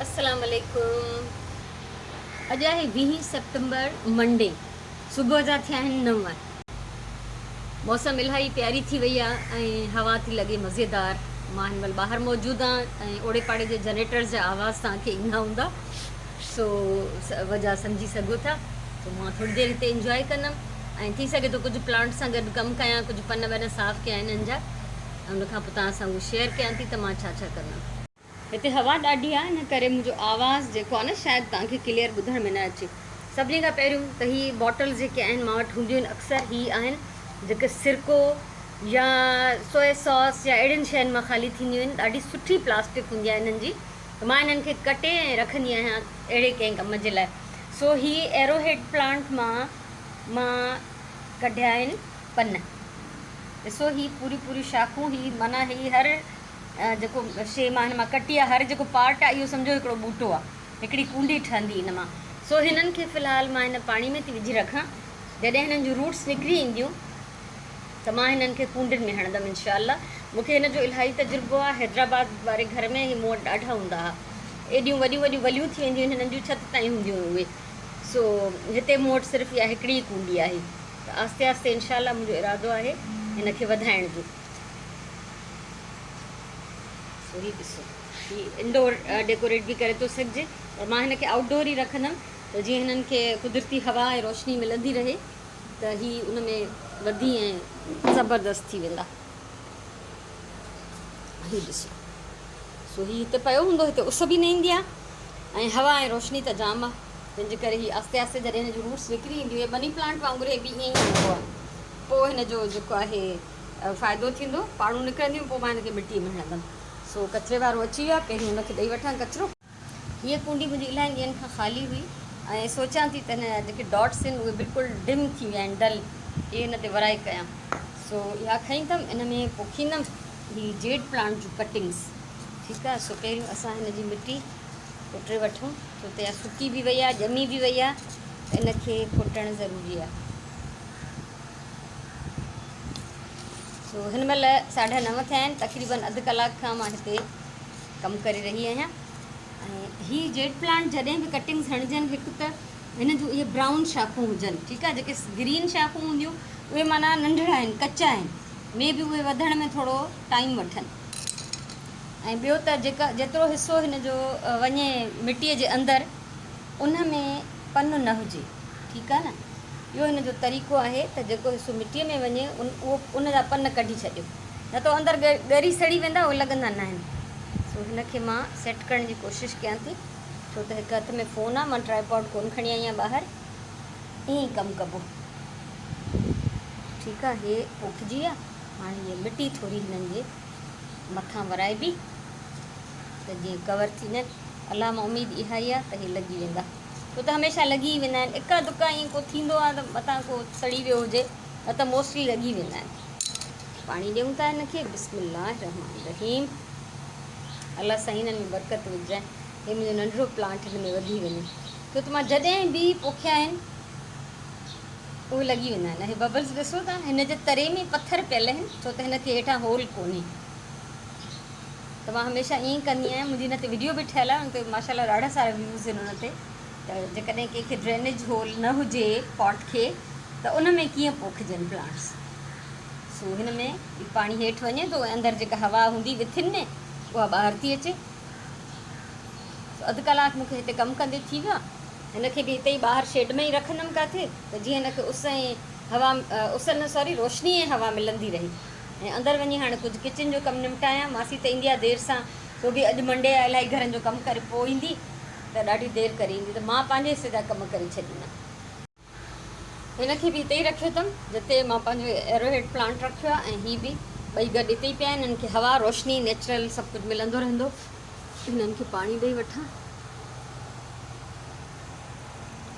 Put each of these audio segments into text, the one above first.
السلام عليڪم اڄ آهي ويهين سيپٽمبر منڊي صبح جا ٿيا آهن نو. موسم الاهي پياري ٿي وئي آهي ۽ هوا ٿي لڳي مزيدار. مان هن مهل ٻاهر موجود آهيان ۽ اوڙي پاڙي جي جنريٽرز جا آواز توهان کي ايندا هوندا سو وجهه سمجهي سگهو ٿا. سو مان ٿوري دير هتي انجواء ڪندم ۽ ٿي سگهي ٿو ڪجهه پلانٽ سان گڏ ڪم ڪيان ڪجهه پن ون صاف ڪيان انهن جا ۽ ان کان پوء توهان سان اهو شيئر ڪيان ٿي ته مان ڇا ڇا ڪندم. هتي هوا ڏاڍي آهي ان ڪري منهنجو آواز جيڪو آهي نه شايد توهان کي ڪليئر ٻڌڻ ۾ نه اچي. سڀني کان پهريون ته هي باٽلز جيڪي آهن مان وٽ هونديون آهن اڪثر هي آهن جيڪي سرڪو يا سوئي ساس يا اهڙين شين مان خالي ٿينديون آهن ڏاڍي سٺي پلاسٽڪ هوندي آهي انهن جي ته مان انهن کي ڪٽي ۽ رکندي آهيان اهڙي ڪنهن ڪم جي لاء سو هي ايرو هيڊ پلانٽ مان مان ڪڍيا آهن پن ڏسو هي پوري پوري شاخون هي معنيٰ هي هر جيڪو شيء مان هن مان ڪٽي آهي هر جيڪو پارٽ آهي اهو سمجهو هڪڙو ٻوٽو آهي هڪڙي ڪونڊي ٺهندي ان مان سو هنن کي في الحال مان هن پاڻي ۾ ٿي وجهي رکان جڏهن هنن جون روٽس نڪري اينديون ته مان هنن کي ڪونڊين ۾ هڻندم انشاء الله مون کي هن جو الاهي تجربو آهي حيدرآباد واري گهر ۾ هي مون وٽ ڏاڍا هوندا هئا ايڏيون وڏيون وڏيون وليون ٿي وينديون آهن هنن جون ڇت تائين هونديون هيون اهي سو هتي مون وٽ صرف اها هڪڙي ئي ڪونڊي آهي ته آهستي آهستي انشاء الله منهنجو ارادو آهي هن کي وڌائڻ جو. سو هي ڏسو هي انڊور ڊيڪوريٽ به ڪري ٿو سگهجي پر مان هن کي آئوٽ ڊور ئي رکندم ته جيئن هنن کي قدرتي هوا ۽ روشني ملندي رهي ته هي ان ۾ وڌي ۽ زبردست ٿي ويندا. هي ڏسو سو هي هتي پيو هوندو هتي اس به نه ايندي آهي ۽ هوا ۽ روشني ته جام آهي تنهن جي ڪري هي آهستي آهستي جڏهن هن جون روٽس نڪري اينديون هي مني پلانٽ وانگر هي به ائين ئي هوندو آهي پوء هن جو جيڪو آهي فائدو ٿيندو، پاڙون نڪرنديون، پوء مان هن کي مٽيء ۾ هڻندم. سو ڪچري وارو اچي ويو آهي، پهريون هن کي ڏئي وٺان ڪچرو. هيء ڪونڊي منهنجي الاهي ڏينهن کان خالي هئي ۽ سوچيان ٿي ته هن جا جيڪي ڊاٽس آهن اهي بلڪل ڊم ٿي ويا آهن، ڊل، اهي هن تي ورائي ڪيان. سو اها کنئي اٿم، ان ۾ پوکيندم هي جيڊ پلانٽ جون ڪٽنگس. ٺيڪ آهي، سو پهريون اسان هن جي مٽي کوٽي وٺون، ڇو ته اها سڪي به وئي آهي، ڄمي به وئي آهي، ته ان کي کوٽڻ ضروري آهي. سو هن مهل ساڍا نو ٿيا آهن تقريبن اڌ ڪلاڪ کان مان هتي ڪم ڪري رهي آهيان ۽ هي جيڊ پلانٽ جڏهن به ڪٽنگز هڻجن هڪ ته هن جون اهي برائون شاخون هجن ٺيڪ آهي جيڪي گرين شاخون هونديون اهي معنيٰ ننڍڙا آهن ڪچا آهن مي بي اهي وڌڻ ۾ ٿورو ٽائيم وٺن ۽ ٻيو ته جيڪا جيترو حصو هن جو وڃي مٽيء جي اندر ان ۾ پن نه هجي ٺيڪ آهي نه اهو هن جو طريقو آهي ته جيڪو حصو مٽيء ۾ وڃي اهو ان جا پن ڪڍي ڇڏيو نه ته اندر ڳري سڙي ويندا اهي لڳندا ناهن. سو هن کي مان سيٽ ڪرڻ جي ڪوشش ڪيان ٿي ڇو ته هڪ هٿ ۾ فون آهي مان ٽرائي پاڊ ڪونه کڻي آئي آهيان ٻاهر ائين ئي ڪم ڪبو. ٺيڪ آهي هي پوکجي ويا هاڻي هيء مٽي ٿوري هنن جي مٿان ورائبي ته جيئن ڪور ٿي وڃن. الله مان اميد اها ئي آهي ته هي لڳي ويندا. ڇو ته هميشه لڳي ئي ويندا آهن اڪا دڪا ائين ڪو ٿيندو آهي ته متان ڪو سڙي ويو هجي نه ته موسٽلي لڳي ويندا آهن. پاڻي ڏيون ٿا هن کي بسم الله الرحمٰن الرحيم الله سائين هنن ۾ برڪت وجهجانء هي منهنجو ننڍڙو پلانٽ هن ۾ وڌي وڃي ڇو ته مان جڏهن به پوکيا آهن اهي لڳي ويندا آهن هي ببلز ڏسو ٿا هن جي تري ۾ پٿر پيل آهن ڇو ته هن کي هيٺان هول ڪونهي ته مان هميشه ائين ئي ڪندي آهيان منهنجي هن تي وڊيو به ٺهيل آهي ان تي ماشاء الله ڏاڍا سارا ويوز آهن ان تي ته جيڪڏهن ڪنهن کي ڊرينيج هول نه هجي پاٽ کي ته ان ۾ ڪيئن پوکجن پلانٽس سو هن ۾ پاڻي هيٺ وڃي ٿو ۽ اندر جيڪا هوا هوندي وٿين ۾ اها ٻاهر ٿي اچي سو اڌ ڪلاڪ مون کي هتي ڪم ڪندي ٿي ويو آهي هن کي به هتي ئي ٻاهر شيڊ ۾ ئي رکندم ڪاٿي ته جيئن هن کي اس ۽ هوا اس نه سوري روشني ۽ هوا ملندي رهي ۽ اندر وڃي هاڻي ڪجهه ڪچن جو ڪم نمٽايان. ماسي ته ايندي آ دير سان، سو به اڄ منڊي آ الاهي گهرن جو ڪم ڪري پوء ايندي ته ڏاڍي دير ڪري ايندي ته مان پنهنجي حصي جا ڪم ڪري ڇڏيندم. هن کي به هتي ئي رکيو اٿم جتي مان پنهنجو ايروهيڊ پلانٽ رکيو آ ۽ هي به ٻئي گڏ هتي ئي پيا آهن. هنن کي هوا، روشني، نيچرل سڀ ڪجهه ملندو رهندو. هنن کي پاڻي ڏئي وٺان.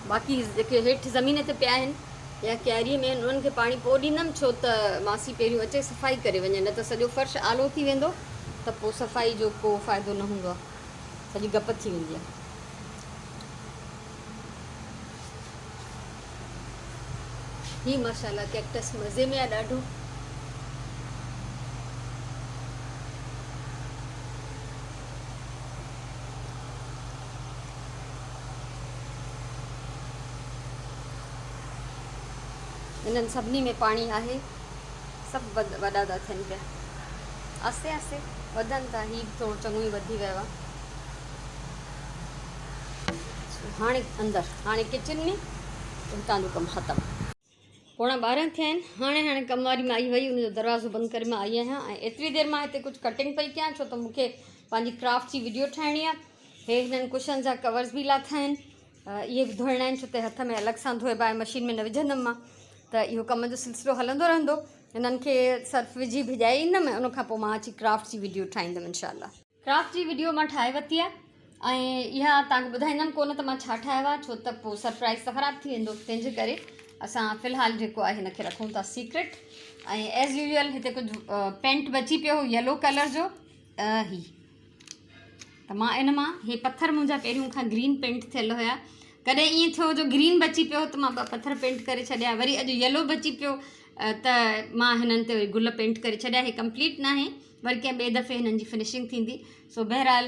باقي جيڪي هيٺ زمين تي پيا آهن. يا ڪياريء ۾ انهن کي پاڻي پوء ڏيندم، ڇو ته ماسي پهريون اچي صفائي ڪري وڃي، نه ته سڄو فرش آلو ٿي ويندو ته پوء صفائي جو ڪو فائدو نه هوندو آهي، سڄي گپ ٿي ويندي آهي. هي ماشاء الله ڪيڪٽس مزي ۾ آهي ڏاڍو. انهن سڀني ۾ پاڻي آهي. سڀ وڏا ٿا ٿين پيا. آهستي آهستي وڌن ٿا. هي به ٿورو چڱو ئي وڌي ويو آهي. هاڻي اندر هاڻي ڪچن ۾ هتان جو ڪم ختم. پوڻا 12 ٿيا آهن. هاڻي هاڻي ڪم واري مائي وئي، ان جو دروازو بند ڪري مان آئي آهيان ۽ ايتري دير مان هتي ڪجهه ڪٽنگ پئي ڪيان ڇو ته مون کي پنهنجي ڪرافٽ جي وڊيو ٺاهڻي آهي. هي هنن ڪشن جا ڪورز به لاٿا آهن، اهي به ڌوئڻا آهن ڇو ته هٿ ۾ الڳ سان ڌوئبا آهن، مشين ۾ نه وجهندم مان ته اهو ڪم جو سلسلو هلندو رهندو. هنن کي سرف وجهي ڀڄائي ايندم ۽ ان کان پوء مان اچي ڪرافٽ جي وڊيو ٺاهيندم انشاء الله. ڪرافٽ جي وڊيو مان ٺاهي ورتي آهي ۽ اها توهان کي ٻڌائيندم ڪونه ته مان ڇا ٺاهيو آهي ڇو ته پوء سرپرائز ته خراب ٿي ويندو تنهن جي ڪري اسان في الحال جيڪو آهي هن کي رکون ٿا سيڪريٽ ۽ ايز يوزل هتي ڪجهه پينٽ بچي پيو هو يلو ڪلر جو هي ته مان ان مان هي پٿر منهنجا پهريون کان گرين پينٽ ٿيل هيا ڪڏهن ائين ٿيو جو گرين بچي پيو ته مان ٻه پٿر پينٽ ڪري ڇڏيا وري اڄ يلو بچي پيو ته مان هنن تي وري گل پينٽ ڪري ڇڏيا هي ڪمپليٽ ناهي وري ڪنهن ٻئي دفعي هنن جي فنشنگ ٿيندي سو بهرحال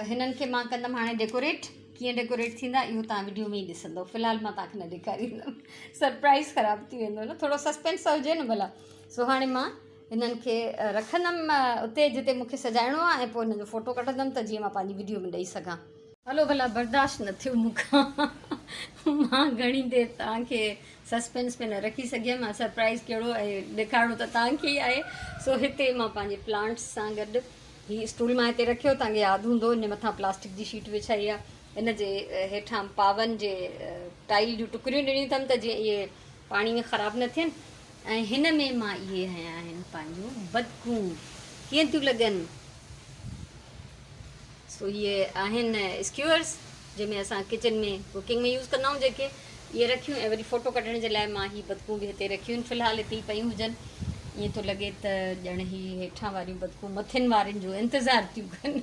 هنن کي مان ڪندم هاڻي ڊيڪوريٽ ڪيئن ڊيڪوريٽ ٿيندا اهو توهان وڊيو ۾ ئي ڏسندو في الحال مان توهان کي نه ڏيکاريندم سرپرائز خراب ٿي ويندو نه ٿورو سسپينس ته هجي نه ڀلا سو هاڻي مان هنن کي رکندم اتي جتي مون کي سجائڻو آهي ۽ پوء هنن جو فوٽو ڪڍندم ته جيئن مان پنهنجي وڊيو ۾ ڏئي سگهان. هلو ڀلا برداشت نه ٿيو مون کان مان گهڻي دير توهان کي سسپينس ۾ نه رکي سگهيم ۽ سرپرائز ڪهڙو ۽ ڏيکارڻو ته توهان کي ئي آهي سو هتي مان پنهنجي پلانٽس سان گڏ هي اسٽول مان هتي رکيو توهان کي ياد هوندو ان مٿان پلاسٽڪ جي شيٽ وڇائي آهي ان جي هيٺان پاون جي ٽائل جون ٽڪريون ڏنيون اٿم ته جيئن اهي پاڻي ۾ خراب نه ٿين ۽ هن ۾ مان اهي هنيا آهن پنهنجون بدڪون ڪيئن ٿيون لڳن سو اهي آهن اسڪيورس جنهن ۾ اسان ڪچن ۾ ڪوڪنگ ۾ يوز ڪندا آهيون جيڪي اهي رکيون ۽ وري فوٽو ڪڍڻ جي لاء مان هي بدڪون به هتي رکيون آهن في الحال هتي ئي پيون هجن ائين ٿو لڳي ته ڄڻ هي هيٺان واريون بدڪون مٿين وارين جو انتظار ٿيون ڪن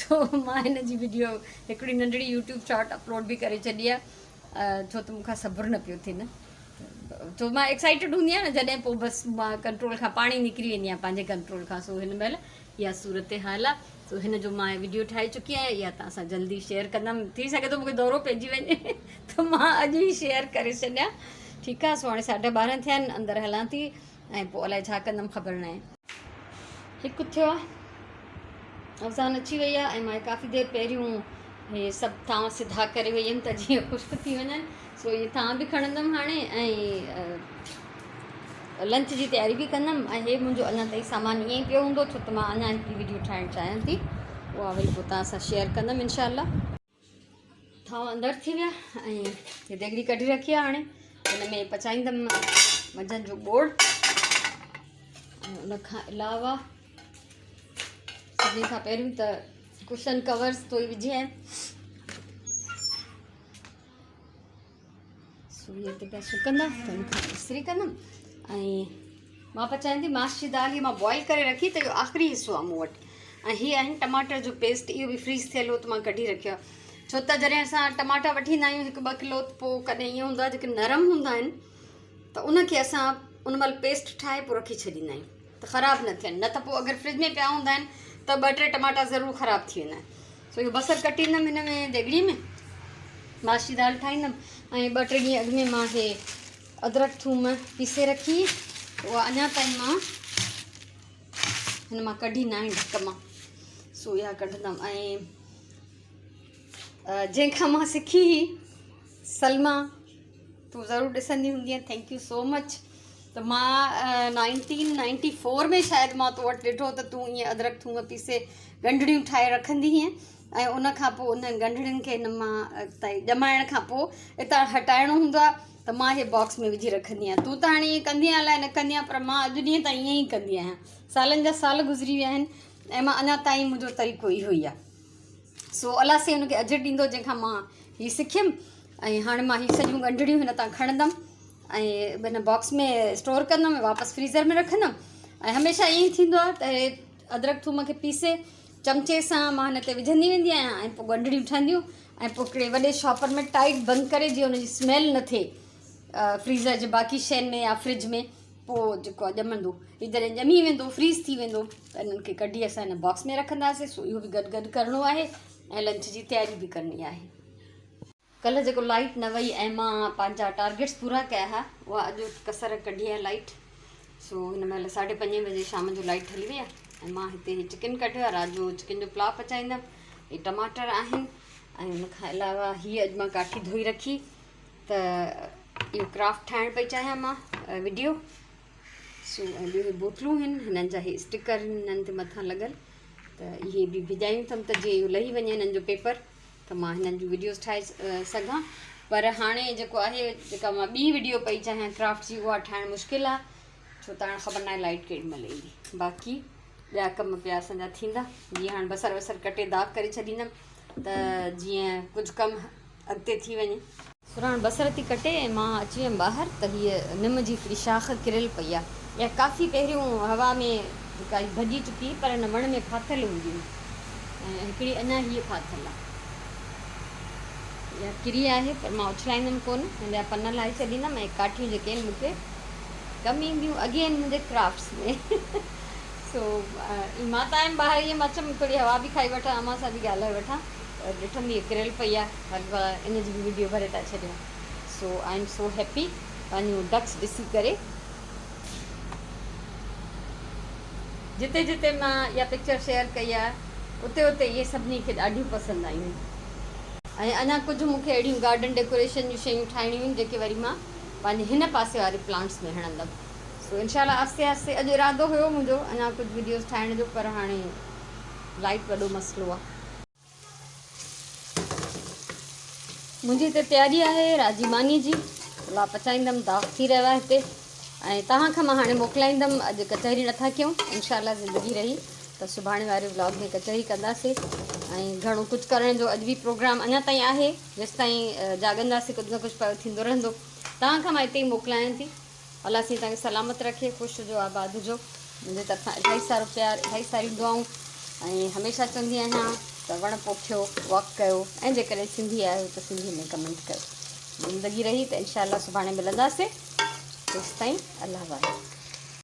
سو مان هن جي وڊيو هڪڙي ننڍڙي يوٽيوب شارٽ اپلوڊ به ڪري ڇڏي آهي ڇو ته مون کان صبر نه پيو ٿئي نه ڇو مان ايڪسائيٽيڊ هوندي آهيان نه جڏهن پوء بس مان ڪنٽرول کان پاڻ ئي نڪري ويندي آهيان پنهنجي ڪنٽرول کان سو هن مهل اها صورتحال آ سو هن جو مان وڊيو ٺاهي چڪي آهيان اها توهان سان جلدي شيئر ڪندم ٿي سگهي ٿو مونکي دورو پئجي وڃي ته مان اڄ ئي شيئر ڪري ڇڏيان ٺيڪ آ سو هاڻي 12:30 ٿيا آهن اندر هلان ٿي ۽ پوء الائي ڇا ڪندم خبر ناهي. هڪ ٿيو آ افزان اچي وئي آ ۽ مان ڪافي دير پهريون هي سڀ ٿانو سڌا ڪري وئي هيم ته جيئن خشڪ ٿي وڃن سو اهي ٿانو به کڻندم هاڻي ۽ لنچ جي تياري به ڪندم ۽ هي منهنجو اڃا تائين سامان ائين ئي پيو هوندو ڇو ته مان اڃا هڪڙي وڊيو ٺاهڻ چاهيان ٿي اها وري پوء توهان سان شيئر ڪندم انشاء الله. ٿانو اندر ٿي ويا ۽ هي ديڳڙي ڪڍي رکي آهي هاڻي هن ۾ پچائيندم منجهند جو ٻوڙ ۽ ان کان علاوه سڀني کان پهريون ته ڪشن ڪورز ڌوئي وجهي آهن سوئي تي پيا سڪندا ته ان کان استري ڪندم ۽ مان پچائين ٿي ماش جي دال هي مان بوائل ڪري رکي ته اهو آخري حصو آهي مون وٽ ۽ هي آهن ٽماٽر جو پيسٽ اهو به فريز ٿيل هو ته مان ڪڍي رکيو آهي ڇو ته جڏهن اسان ٽماٽا وٺي ايندا آهيون هڪ ٻه ڪلو ته پوء ڪڏهن ائين هوندو آهي جيڪي نرم هوندا آهن ته ان کي اسان ان مهل پيسٽ ٺاهي پوء رکي ڇڏيندا آهيون ته خراب نه ٿين نه ته پوء اگر فرج ۾ پيا هوندا آهن ته ٻه ٽي ٽماٽا ضرور خراب ٿي ويندا آهن سو اهو بصر ڪٽيندم هن ۾ ديڳڙي ۾ ماش جي دال ٺاهيندم ۽ ٻه ٽي ڏينهن اڳ ۾ مان هي ادرڪ ٿوم پيسي رکي اها اڃا تائين مان هن مان ڪڍي نه آهي ڍڪ مان سو اها ڪڍندم ۽ جنهن کان مان سکي هئي سلميٰ تون ضرور ڏسندي هوندينء thank you so مچ ته مان 1994 ۾ شايد مان تو وٽ ڏٺو ته تون ائين ادرڪ ٿوم پيسي ڳنڍڙيون ٺاهي رکندي هئين ۽ ان کان پوء انهن ڳنڍڙين کي هن مان ڄمائڻ کان پوء اتان هٽائڻو هوندو آهي ته مان هي باڪس ۾ وجهي رکندي آهيان تون ته هاڻي ائين ڪندي آهين الائي نه ڪندي آهين پر مان اڄ ڏينهن تائين ائين ئي ڪندي آهيان سالن جا سال گذري ويا آهن ۽ مان اڃا تائين منهنجو طريقو اهو ئي آهي سو الله سائين ان کي اجر ڏيندو جنهن کان مان هي سکيم ۽ هاڻي مان هي سڄيون ڳنڍڙيون هن تان کڻندم ۽ هن باڪس ۾ اسٽور ڪندم ۽ واپس فريزر ۾ رکندم ۽ هميشه ائين ئي ٿيندو آهي ته ادرڪ ٿوم کي پيسي چمچي سان مان هن تي وجهندي ويندي آهيان ۽ پوء ڳنڍڙيون ٺهنديون ۽ پوء هڪڙي وڏي شاپر ۾ ٽائيٽ بند ڪري جيئن ان جي سميل نه ٿئي فريزر جي باقي شين ۾ يا فرج ۾ پوء جيڪو آهي ڄمندو هي جڏهن ڄمي ويندو فريز ٿي ويندو ته انهن کي ڪڍي اسان هن باڪس ۾ رکنداسين سو اهو به گڏ گڏ ڪرڻو آهي ۽ لنچ جي تياري به ڪرڻي آهي. ڪلهه جيڪو لائيٽ نه وئي ۽ مان پنهنجا ٽارگيٽس پورا ڪيا ها اها اڄ ڪسر ڪڍي آهي لائيٽ سو هن مهل ساڍي پنجين بجي شام جو لائيٽ هلي وئي آهي ۽ مان هتي هي چڪن ڪڍيو آهي رات جو چڪن جو پلاء پچائيندم هي ٽماٽر آهن ۽ ان کان علاوه هي اڄ مان ڪاٺي ڌوئي رکي ته اهو ڪرافٽ ٺاهڻ پئي چاهيان مان وڊيو سو ۽ ٻيو هي بوتلون آهن هنن جا هي اسٽڪر آهن هنن تي مٿان لڳل ته اهي به ڀڄايون اٿم ته جيئن اهو لهي وڃي هنن جو پيپر ته مان هنن جون وڊيوز ٺاهي سگهان پر هاڻي جيڪو آهي جيڪا مان ٻي وڊيو پئي چاهيان ڪرافٽ جي اها ٺاهڻ مشڪل آهي ڇو ته هاڻي خبر ناهي لائٽ ڪيڏي مهل ايندي باقي ٻيا ڪم پيا اسان جا ٿيندا جيئن هاڻي بصر وصر ڪٽي داغ ڪري ڇڏيندم ته جيئن ڪجهه ڪم اڳتي ٿي وڃي. سراڻ بصر ٿي ڪٽي ۽ مان اچي ويم ٻاهر ته هيء نم جي هڪڙي شاخ ڪريل پئي آهي. اها ڪافي پهريون هوا ۾ جيڪا ڀڄي چڪي پر هن وڻ ۾ ڦاٿل هوندي هئي ۽ هڪڙي اڃا هيء ڦاٿل آهي. اها ڪري آهي پر مان اڇلائيندم ڪونه، هن جا پن لاهي ڇڏيندم ۽ ڪاٺيون جيڪي آهن مون کي ڪم اينديون اگين منهنجي ڪرافٽس ۾. سو مان ته آيم ٻاهر ائين مان چيم ٿوري هوا به کائي وٺان امان سان به ڳالهائي وٺان. ڏٺم هيء ڪريل پئي آ هل ڀلا ان جي به وڊيو ڀري ٿا ڇڏيون so I am so happy پنهنجون ڊڪس ڏسي ڪري. جتي جتي مان اها پڪچر شيئر ڪئي آ اتي اتي اهي سڀني کي ڏاڍيون پسند آيون ۽ اڃا ڪجهه مون کي اهڙيون گارڊن ڊيڪوريشن جون شيون ٺاهڻيون آهن جيڪي وري مان پنهنجي هن پاسي واري پلانٽس ۾ هڻندم سو انشاء الله آهستي آهستي اڄ ارادو هيو منهنجو اڃا ڪجهه وڊيوز ٺاهڻ جو پر هاڻي لائٽ وڏو مسئلو آ. منهنجي هتي تياري آهي رات جي ماني جي پلاء پچائيندم داغ ٿي رهيو آهي هتي ۽ توهان کان مان هاڻي موڪلائيندم اڄ ڪچهري نٿا ڪيون انشاء الله زندگي رهي ته سڀاڻي واري ولاگ ۾ ڪچهري ڪنداسي ۽ گهڻو ڪجهه ڪرڻ جو اڄ به پروگرام اڃا تائين آهي جيستائين جاڳنداسي ڪجهه نه ڪجهه پيو ٿيندو رهندو توهان کان مان هتي ئي موڪلايان ٿي الله سائين توهان کي سلامت رکي خوش هجو آباد هجو منهنجي طرفان الاهي سارو پيار الاهي ساريون دعائون ۽ هميشه چوندي آهيان ته وڻ پوکيو واڪ ڪيو ۽ جيڪڏهن سنڌي آهيو ته سنڌي ۾ ڪمينٽ ڪيو زندگي رهي ته انشاء الله سڀاڻي ملنداسي تيستائين الله واهي.